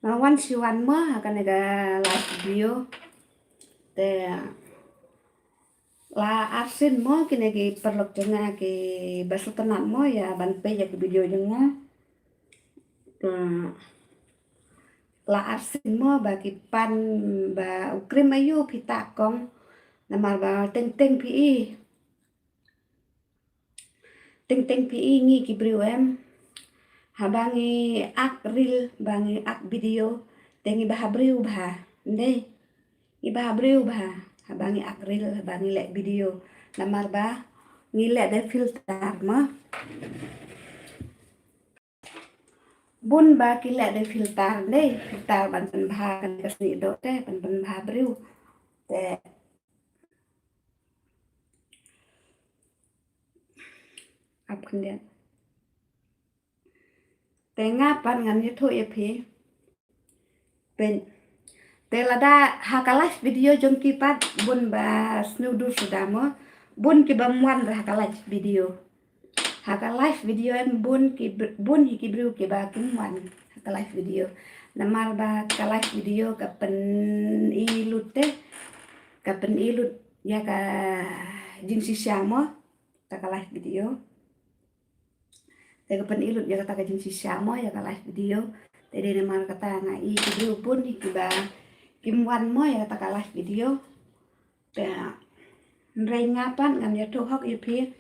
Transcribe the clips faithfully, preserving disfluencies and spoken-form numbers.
Nga wan shi wan mo ha kane ka live video. Te la arsien mo kine ki paralok jong nga kiba sngewtynnat mo ïa ban peit ïa ki video jong nga. Te la arsien mo ba ki pan ba u cream aïu phi tah kong. Namar ba teng teng phi i. Teng teng phi i ngi ki briew em. Haba ngi ak reel, ba ngi ak video, te ngi bha briew bha. Ndei. Ngi bha briew bha. Haba ngi ak reel, haba ngi leh video. Namar ba ngi leh da filter mo. Bun ba ki leh da filter, ndei. Filter ban pynbha kane ka snieh doh te, ban pynbha briew. Te Ap khyndiat. Te nga pat ngan ïathuh ïa phi. Pyn. Te lada ha ka live video jong ki pat bun ba sngewdur suda mo. Bun ki bym wan ha ka live video. Ha ka live video em bun ki br-, bun hi ki briew kiba kim wan ha ka live video. Namar ba ka live video ka pyni lut te. Ka pyni lut ïa ka jingshisha mo. Ta ka live video. Te ka pyni lut ïa kata ka jingshisha mo ïa ka live video. Te dei namar kata nga i ki briew bun hi kiba kim wan mo ïa kata ka live video. Te hynrei nga pat ngan ïathuh hok ïa phi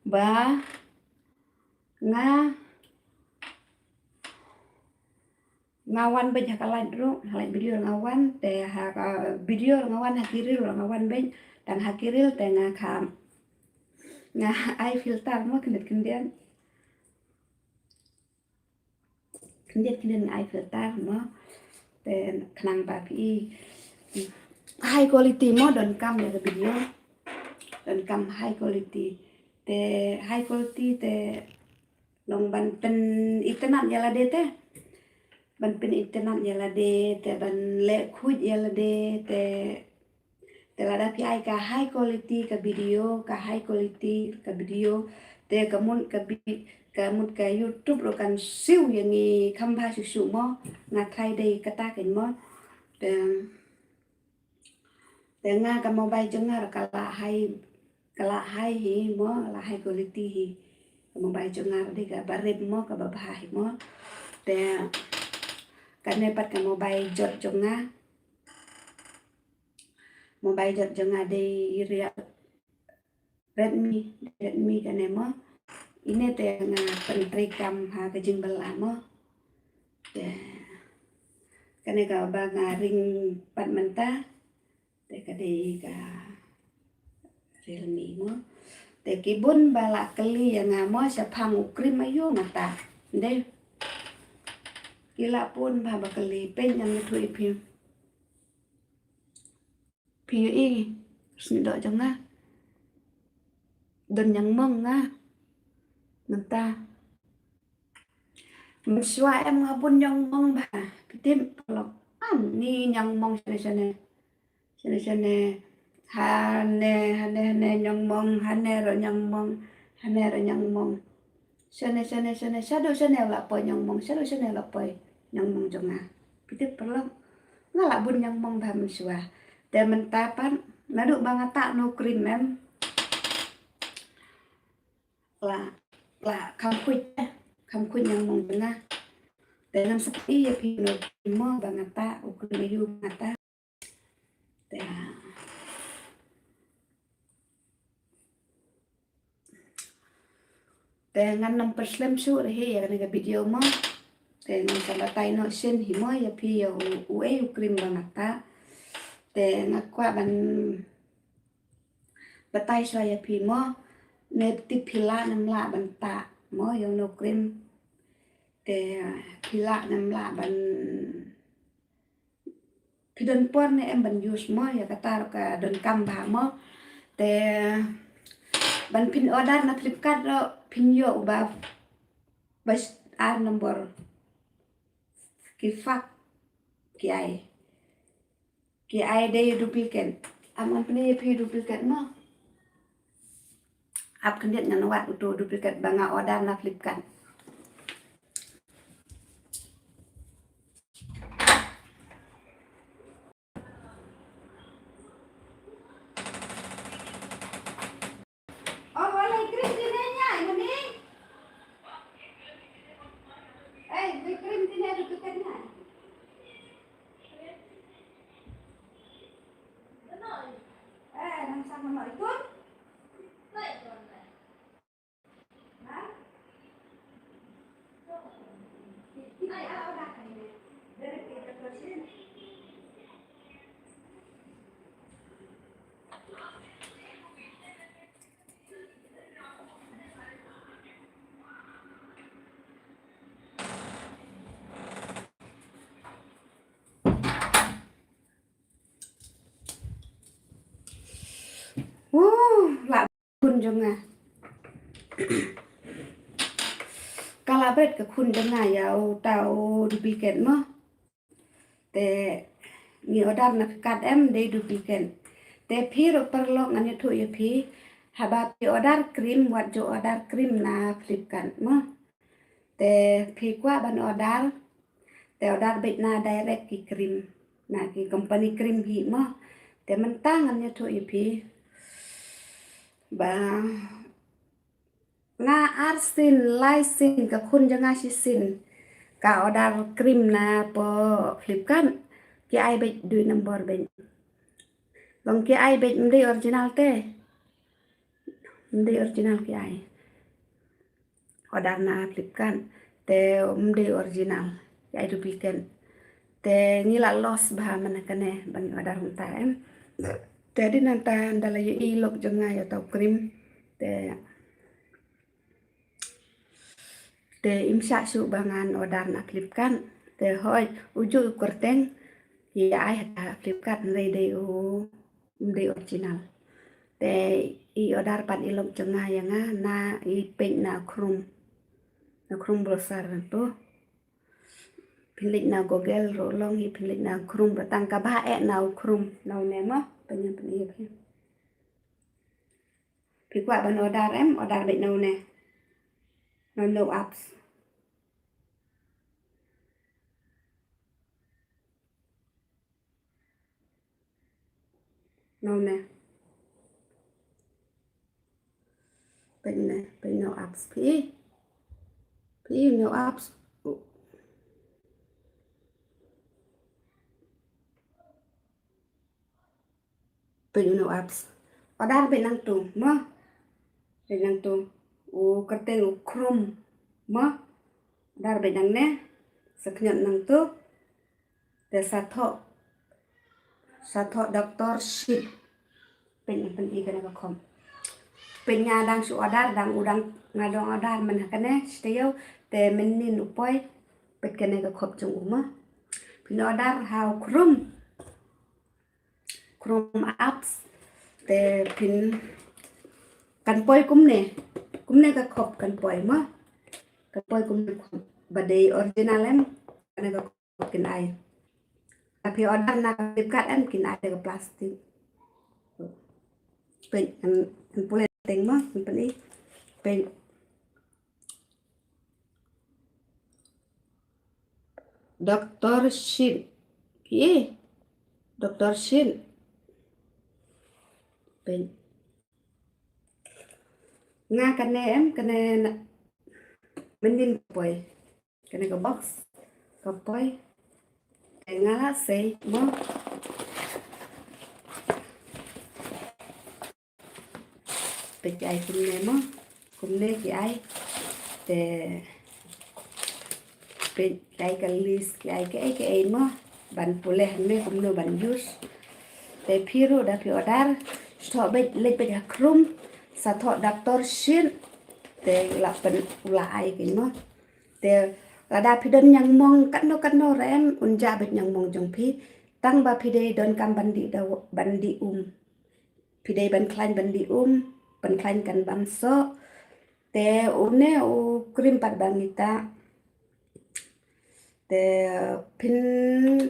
ba nga nga wan beit ha ka live ruh, ha live video nga wan, te ha ka video nga wan, ha ki reel nga wan beit, tang ha ki reel te nga kham. Nga ai filter mo khyndiat khyndiat. Khyndiat khyndiat nga ai filter mo. Te khnang ba phi i high quality mo donkam ïa ka video. Donkam high quality. Te high quality te long ban pynitynnat ïa lade te. Ban pynitynnat ïa lade te ban leh khuid ïa lade te. Te lada phi ai ka high quality ka video, ka high quality ka video. Te ka mut ka bi-, ka mut ka YouTube ruh kan siew ïa ngi kham bha shuh shuh mo. Nga try dei kata kein mo. Te Te nga ka mobile jong nga ka la high, ka la high hi mo, la high quality hi. Ka mobile jong nga dei kaba rit mo, kaba bha hi mo. Te kane pat ka mobile jot jong nga. Mobile jot jong nga dei Real Redmi, Redmi kane mo. Ine te nga pyntreikam ha ka jingbylla mo. Te kane kaba nga ring pat mynta. Te ka dei ka Realme mo. Te ki bun ba la kylli ïa nga mo shaphang u cream aïu nga tah. Ndei. Ki la bun ba ba kylli, pyn ngan ïathuh ïa phi. Phi ïohi snieh doh jong nga. Don ñiangmong nga mynta. Mynshuwa em nga bun ñiangmong bha. Phi tip paralok, ani ñiangmong shane shane. Shane shane. Hane hane hane ñiangmong, hane ruh ñiangmong, hane ruh ñiangmong. Shane shane shane, shaduh shane la poi ñiangmong, shaduh shane la poi ñiangmong jong nga. Phi tip paralok, nga la bun ñiangmong bha mynshuwa. Te mynta pat naduh ba nga tah no cream em, la, la kham khuid, kham khuid ñiangmong jong nga. Te ngan sa pynbna ïa phi no cream mo ba nga tah, u cream aïu ba nga tah. Te, te ngan nym pynslem shuh re hi ïa kane ka video mo. Te ngan sa batai noh shen hi mo ïa phi ïa u, u ei u cream ba nga tah. Te nga kwah ban batai shuwa ïa phi mo. Ne tip phi lah ne em lah ban tah mo ïa u no cream. Te phi lah ne em lah ban Phi don por ne em ban use mo, ïa kata ruh ka donkam bha mo. Te ban phin order na Flipkart ruh phin ïoh uba, ba ar nombor. Ki fake ki ai. Ki ai dei duplicate. Ap ngan pyni phi duplicate mo. Ap khyndiat ngan wad uto duplicate ba nga order na Flipkart. jong nga. Ka la bret ka khun jong nga ïa uta u duplicate mo. Te ngi order na Flipkart em dei duplicate. Te phi ruh paralok ngan ïathuh ïa phi. Haba phi order cream wat ju order cream na Flipkart mo. Te phi kwah ban order. Te order beit na direct ki cream. Na ki company cream hi mo. Te mynta ngan ïathuh ïa phi. Ba nga ar sien, lai sien, ka khun jong nga shi sien. Ka order cream na po Flipkart. Ki ai beit dui nombor beit. Long ki ai beit ym dei original te. Ym dei original ki ai. Order na Flipkart. Te ym dei original. Ki ai duplicate. Te ngi la loss bha mynta kane ban order hangta em. Te dei nangta ynda la ïohi lok jong nga ïa uta u cream. Te, te im shah shuh ba ngan order na Flipkart. Te hooid, u juh u kyrteng, ïa ai ha Flipkart hynrei dei u, ym dei original. Te i order pat i lok jong nga ïa nga na i peit na Chrome. Na Chrome browser tu. Phin leit na Google ruh long hi, phin leit na Chrome ruh tang kaba eh na u Chrome. Na une mo, pynïap pynïap hi. Phi kwah ban order em, order beit na une. Na une u apps. Na une. Peit une, peit une u apps phi. Phi une u apps. Peit une u apps. Order beit nangtu mo. Beit nangtu. U kyrteng u Chrome mo. Order beit nangne. Sa khñiot nangtu. Te sa thoh. Sa thoh Doctor Shit. Peit ngan pyni kane ka khop. Peit nga dang shu order, dang u dang nga dang order man ha kane shi taïew. Te mynnin u poi. Peit kane ka khop jong u mo. Phin order ha u Chrome. Chrome apps. Te phin kan poi kumne. Kumne ka khop kan poi mo. Kan poi kumne khop. Ba dei original em. Kane ka khop kin ai. Te phi order na Flipkart em kin ai da ka plastik. Peit ngan, ngan pule teng mo, ngan pyni. Peit. Doctor Shit. Ki? Doctor Shit. Peit. Nga kane em, kane na, mynnin ka poi. Kane ka box. Ka poi. Te nga la sei mo. Peit ki ai kumne mo. Kumne ki ai. Te peit ki ai ka list ki ai ki ai ki ai mo. Ban pule hangne kumno ban use. Te phi ruh da phi order. Sa thoh beit, leit beit ha Chrome. Sa thoh Doctor Shit. Te u la pyn, u la ai ki mo. Te lada phi don ñiangmong katno katno ruh em, un jah beit ñiangmong jong phi. Tang ba phi dei donkam ban dih da, ban dih um. Phi dei ban khlaiñ ban dih um, ban khlaiñ kan bam soh. Te une u cream pat ba ngi tah. Te phin,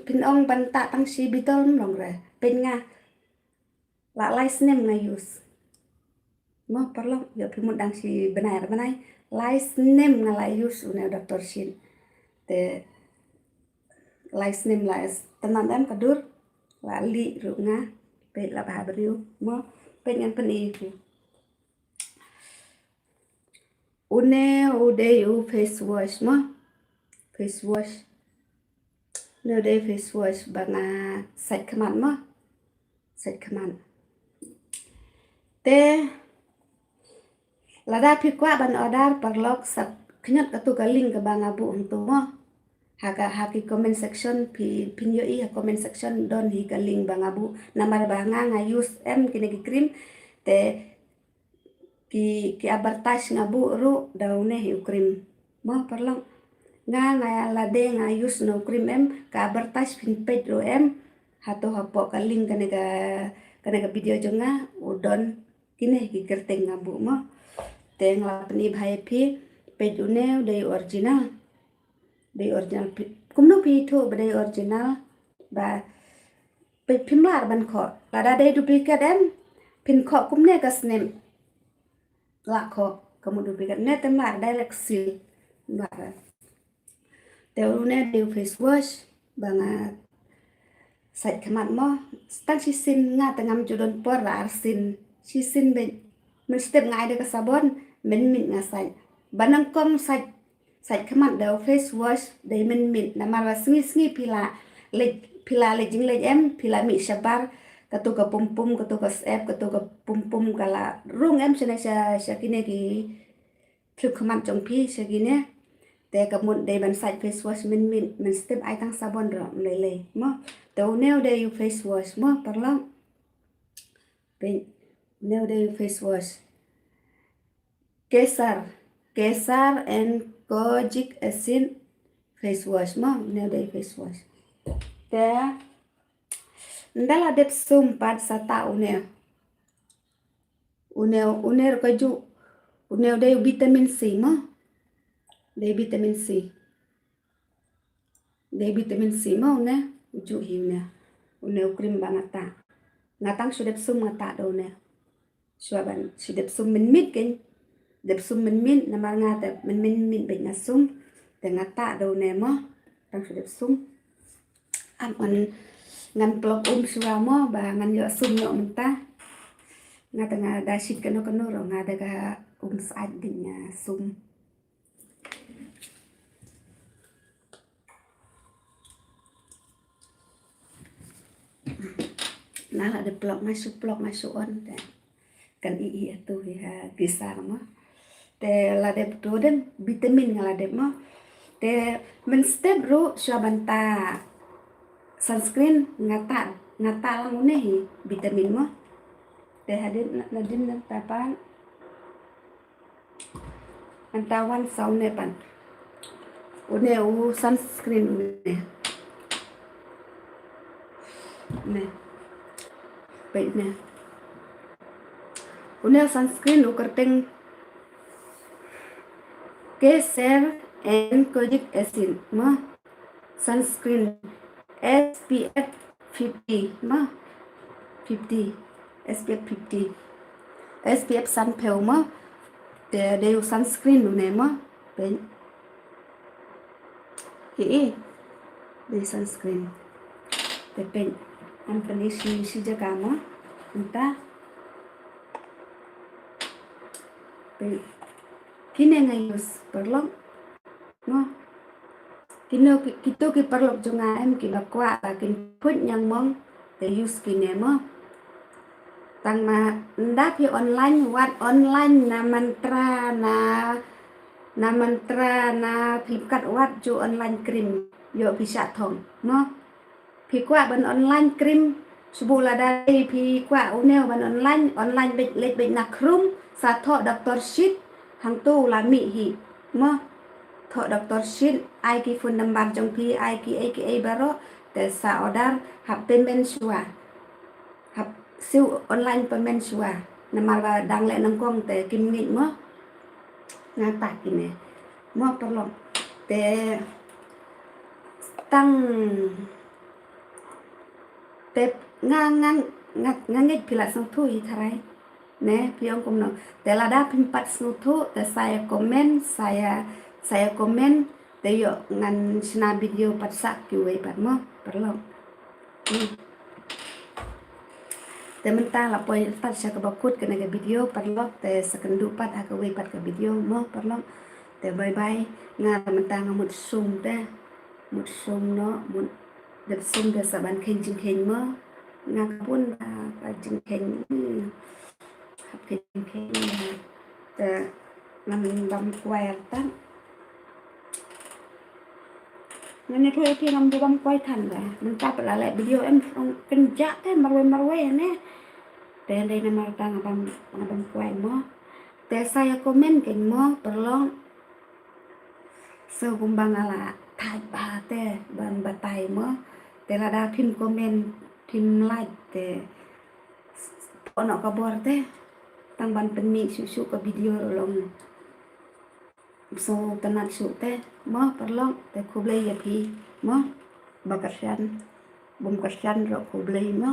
phin ong ban tah tang shi bottle ym long re. Peit nga. La lai snem nga use. Mo paralok, ïoh phi mut dang shi bnai ar bnai. Lai snem nga la use une u Doctor Shit. Te lai snem la is. Tang em ka dur. La lieh ruh nga. Peit la bha briew. Mo, peit ngan pyni ïa phi. Une u dei u face wash mo. Face wash. Une u dei face wash ba nga sait khmat mo. Sait khmat. Te lada phi kwah ban order paralok sa khñiot katu ka link kaba nga buh hangtu mo. Ha ka, ha ki comment section phi, phin ïohi ha comment section don hi ka link ba nga buh. Namar ba nga nga use em kine ki cream. Te ki, ki advertise nga buh ruh da une hi u cream. Mo paralok. Nga nga ïa lade nga use une u cream em, ka advertise phin peit ruh em. Hato hapoh ka link kane ka, kane ka video jong nga u don Kine ki kyrteng nga buh mo. Te nga la pyni bha ïa phi, peit une u dei original. Dei original phi. Kumno phi ïathuh ba dei original? Ba peit phim lah ban khoh. Lada dei duplicate em, phin khoh kumne ka snem. Lah khoh, ka mut duplicate. Ne tem lah direct seal. Lah. Te une dei u face wash ba nga sait khmat mo. Tang shisien nga te ngam ju don por la arsien. Shisien beit. Mynstep nga ai da ka sabon, mynmiet nga sait. Ba nyngkong sait, sait khmat da u face wash dei mynmiet. Namar ba sngi sngi phi la leit, phi la leit jingleit em, phi la mih shabar, kato ka pum pum, kato ka syep, kato ka pum pum ka la rung em shane sha, sha kine ki thliew khmat jong phi sha kine. Te ka mut dei ban sait face wash mynmiet, mynstep ai tang sabon ruh ym lei lei mo. Te une u dei u face wash mo paralok. Peit, une u dei u face wash. Kesar, Kesar and kojic acid face wash mo, une u dei face wash. Te ynda la dep sum pat sa tah une. Une, une ruh kajuh, une u dei u vitamin C mo. Dei vitamin C. Dei vitamin C mo une, u juh hi une. Une u cream ba nga tah. Nga tang shu dep sum nga tah da une. Shuwa ban shu dep sum mynmiet kein. Dep sum mynmiet namar nga te mynmiet beit nga sum. Te nga tah da une mo. Tang shu dep sum. Ap ngan, ngan plok um shuwa mo ba ngan ïoh sum ïoh mynta. Nga te nga da shit kano kano ruh nga da ka um sait dei nga sum. Na la dep plok nga shu plok nga shu on te. Kan i i atu hi ha gisa mo. Te la dep tu dei vitamin nga la dep mo. Te mynstep ruh shuwa ban tah sunscreen nga tah, nga tah lang une hi vitamin mo. Te hadien na, nadien na tah pat. Ngan tah wan sa une pat. Une u sunscreen une. Ne. Peit ne. Une u sunscreen u kyrteng Kesar and kojic acid mo. Sunscreen S P F fifty mo. Fifty. S P F fifty. S P F sanphew mo. Te dei u sunscreen une mo. Peit. Hi i. Dei sunscreen. Te peit. Ngan pyni shi, shi jaka mo. Mynta. Peit. Kine nga use paralok. Mo. Kino ki, kito ki paralok jong nga em kiba kwah ba kin put ñiangmong te use kine mo. Tang ma ynda phi online, wat online na Myntra, na, na Myntra, na Flipkart, wat ju online cream. Ïoh phi shah thong mo. Phi kwah ban online cream, shu buh lada dei phi kwah une ban online, online beit, leit beit na Chrome, sa thoh Doctor Shit, hangto u la mih hi. Mo, thoh Doctor Shit, ai ki phone number jong phi, ai kiei kiei baroh, te sa order, hap payment shuwa. Hap siew online payment shuwa. Namar ba dang leh nyngkong te kim ngeit mo. Nga tah kine. Mo paralok. Te tang Te nga, nga, nga, nga ngeit phi la sngewthuh hi tharai. Ne, phi ong kumno. Te lada phim pat sngewthuh, te sa ïa comment, sa ïa, sa ïa comment, te ïoh ngan shna video pat sa kiwei pat mo, paralok. Hmm. Te mynta la poi pat sha kaba kut kane ka video, paralok, te sa kynduh pat ha kawei pat ka video mo, paralok. Te bye bye, nga mynta nga mut sum te. Mut sum noh, mut dep sum te sa ban kheiñ jingkheiñ mo. Nga ka bun ba ka jingkheiñ, hmm, hap kheiñ jingkheiñ mo. Te ngan bam kwai artat. Ngan ïathuh ïa phi ngam ju bam kwai than ba. Mynta pat la leh video em ong kynjah te marwei marwei ne. Te dei namar ta nga bam, nga bam kwai mo. Te sa ïa comment kein mo, paralok. So kumba nga la thait bha te ban batai mo. Te lada phim comment, phim like te. Pynnoh ka bor te. Tang ban pynmih shuh shuh ka video ruh long. Sngewtynnat shuh te mo paralok, te khublei ïa phi mo. Ba kyrshan, bym kyrshan ruh khublei mo.